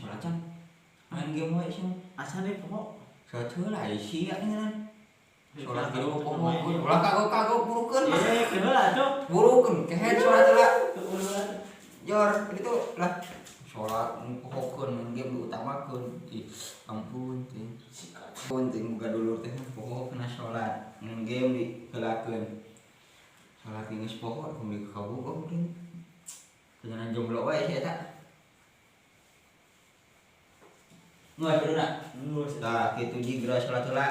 Sholat can. Main game wae sih. Acan deh pokok. Sholat heula sia ngeunaan. Sholat ge poho. Ulah kagok-kagok burukeun. Eh, kenapa tuh? Burukeun kehed sholat heula. Jor, itu lah. Sholat pohokeun main game diutamakeun. Ih, ampun teh. Ampun teh boga dulur teh poho kena sholat. Main game diheulakeun. Sholat geus poho kumaha kabogoh teh. Jangan jomblo wae sia eta. Nggak, kuduna. Tah, kitu ji geura sholat heula.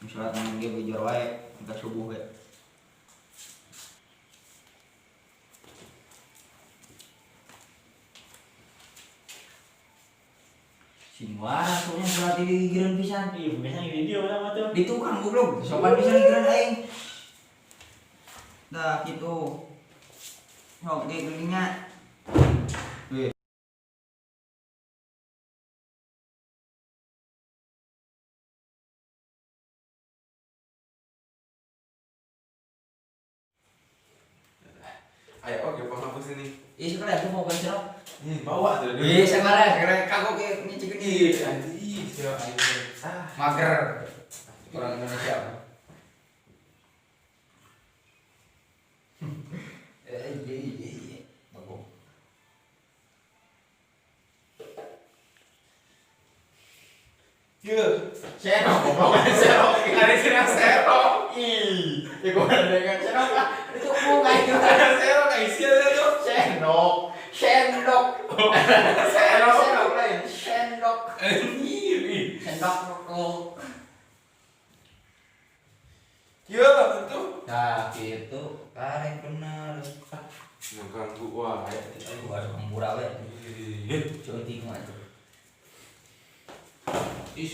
Sholat main game bejor wae, engka subuh we. Sing wae atuh sholat di gigireun pisan. Ih, biasa di video mana tuh? Di tukang goblok, sopan pisan gigireun aing. Tah, kitu. Sok ge geuningan. Weh. Ayo, oke, penghapus ini. Ih, sekalian aku mau ke cerok. Ih, bawa tuh. Ih, sekalian kagok ge nyicikeun Ih, ieu. anjing, siapa aing. Ah, Mager. Orang Indonesia. Eh, iya. Bagus. Ye, Serok. serok, ada sini serok. Ih, ya gua dengan serok lah. Itu bukan itu. Ada serok, guys, sia tuh. Sendok, sendok. Serok. Serok lain, sendok. Anjir, ih. Sendok rokok. Ye, itu. Nah, gitu. Karek bener. Ngeganggu wae. Aduh, harus hampura we. Ih. Cuti mah tuh. Ih.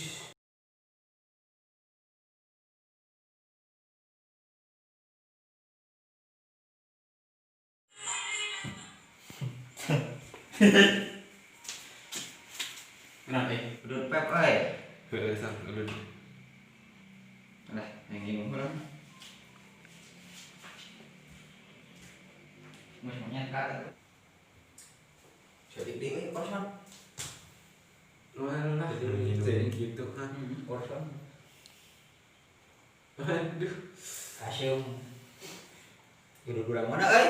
Nah, eh. Udah pep we. Heeh, sang, udah. Lah, yang ini mah. Monyet kak. Jadi deui korson. Lumayan lah, jadi gitu kan. Korson. Aduh. Kasium. Guru-guru mana euy?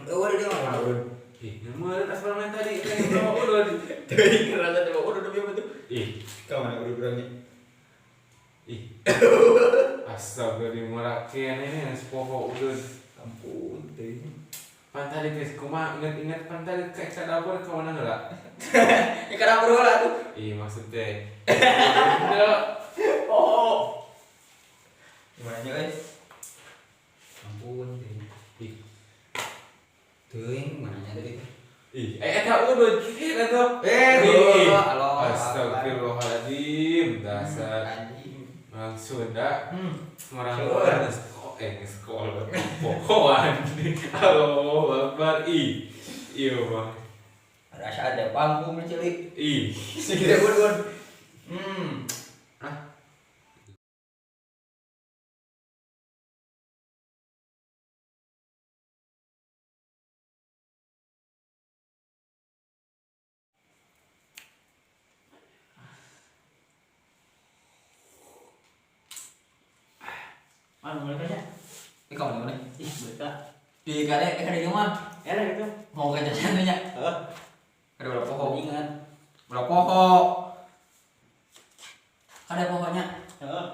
Eueuh dia mah mana? Ih, yang mana tas mana tadi? Kan bawa udah. Teuing kerasa teh udah udah betul. Ih, Ka mana guru-gurunya? ih. Astaga, di merakian ini yang sepoho udah. Ampun teuing. Pan tadi guys, kumaha ingat-ingat pan tadi kayak ke dapur ke mana heula? Ya kana heula tuh. Ih, maksudnya. Udah. Oh. Gimana nya euy? Ampun teuing. Ih, Teuing mana nya tadi? ih, eh eta udah kieu eta. Eh, Ih. halo. Astagfirullahaladzim, dasar Anjing. orang Sunda, orang Sure. Sekolah, pokoan. Halo, Akbar, ih, iya mah, Rasa ada panggung cilik. ih, Segede bun. Ah. Mana mereka nya? Ini kamu mana? Ih, mereka. Di kare kare di rumah. Ya lah gitu. Mau ke jajan tuh nya. Heeh. Ada berapa pokok? Ingat. Berapa pokok? Ada pokoknya. Heeh.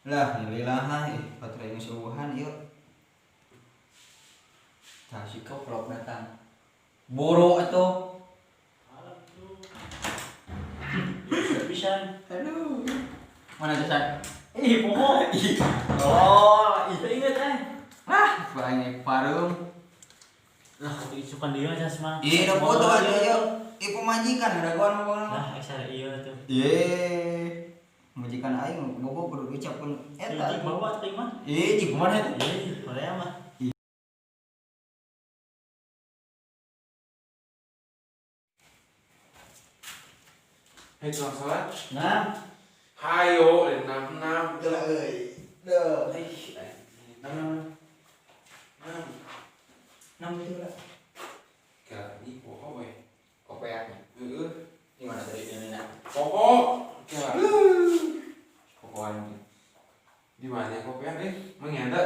Lah, lilih ih, baterai subuhan yuk. Tah si koplok datang. Boro atuh. Alam tuh. Pisan. Aduh. Mana jajan? Ih, pokok. Ih. Oh, ih. Itu inget eh. Ah, banyak parum. Lah, isukan dia aja mah. Ih, udah foto aja yuk. Ih, pemajikan ada gua ngomong. Lah, eksara iya tuh. Ye. Majikan aing bobo kudu ucapkeun eta. Cik bawa teh mah. Ih, cik kumaha eta? Ih, Korea mah. Hei, tukang sholat. Nah, Hayo, 6 6. Udah euy. Duh. Ih, 6 6. 6. Enam itu lah. Kira ini pokok we. Kopeaknya. Heeh. Di mana tadi ini nak? Pokok. Kira. Kokoan. Di mana kopeak deh? Mengenda.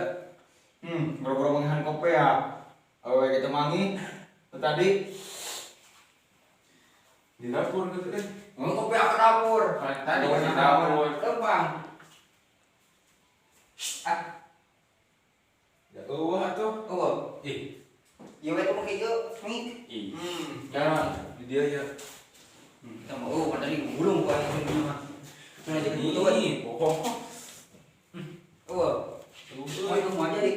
Boro-boro mengihan kopeak. Awe kita mangi tadi di dapur gitu deh. Ngomong kopeak ke dapur. Tadi di dapur. Lempang. Ah. Ya eueuh atuh. Eueuh. Ih. Ieu we teh ieu nih. Ih. Ya, di dia ya. Kita mau tadi gulung ku aing ini mah. Cuma jadi butuh. Ih, pokok. Eueuh. Mau itu mau jadi.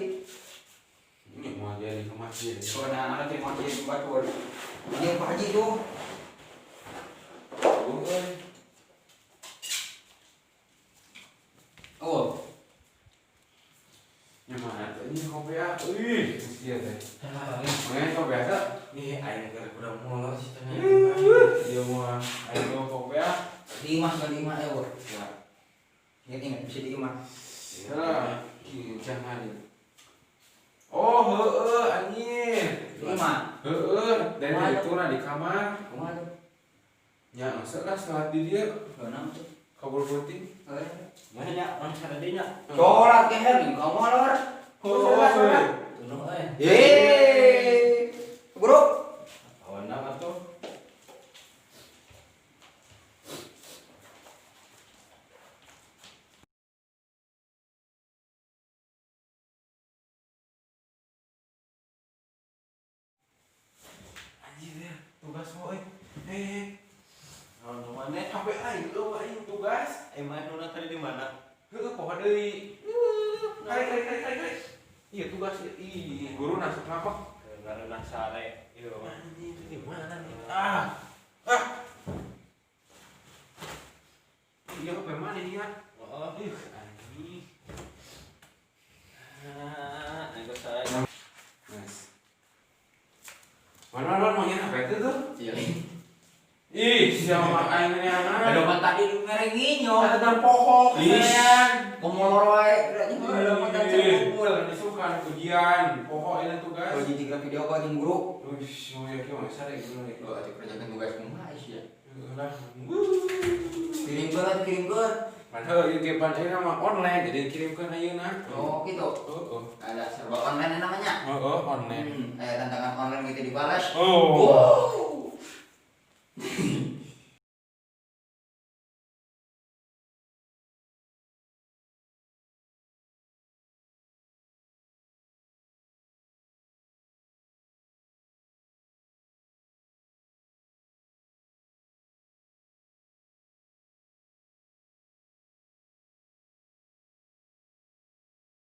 Ini mau jadi ke masjid. Soalnya anak mau jadi batur. Dia Pak Haji tuh. Oh. Yang mana tuh ini kopi ah? Ih, iya teh. Mana kopi ah? Nih, aing keur udah molor sih teh. Iya mah, aing mau kopi ah. Lima kali lima euro. Ya. Ingat bisa di lima. Ya, jangan. Oh, heeh anjir. Lima. Heeh, dari itu di kamar. Kumaha tuh? Ya, masa lah sholat di dia. Kenapa tuh? Kabur penting. Mana nya orang sarade nya? Sholat keher nih, kamu lor. Oh, Tunuh euy. Yeay. Bro. Awana atuh. Anjir ya, tugas mau euy. Eh. Naon mana? HP aing eueuh aing tugas. Emang nu tadi di mana? Heeh, poho deui. Kali kali kali kali. Iya tugas ih, guru nasuk apa? Ngareunah sare ieu mah. Anjir, di mana nih? Ah. Ah. Iya HP mana ini ya? Heeh. Ih, anjir. Ah, aing sare. Nice. Mana mau nyen HP itu tuh? Iya. Ih, siapa aing ini anak? Ada mata tadi lu ngerenginyo. Ada pokok sayang. Komolor wae, ada mata cekul. Disukan ujian, pokok ini tugas. Kalau jadi video kau jeung guru. Wih, mau ya kieu mah sare guru nih. Lo atuh kerjakan tugas kumaha sih ya. Lah. Kirimkeun kirimkeun. Padahal ieu ge pan ayeuna mah online, jadi kirimkeun ayeuna. Oh, gitu. Heeh. Ada serba online namanya. Heeh, online. Aya tantangan online gitu dibalas. Oh.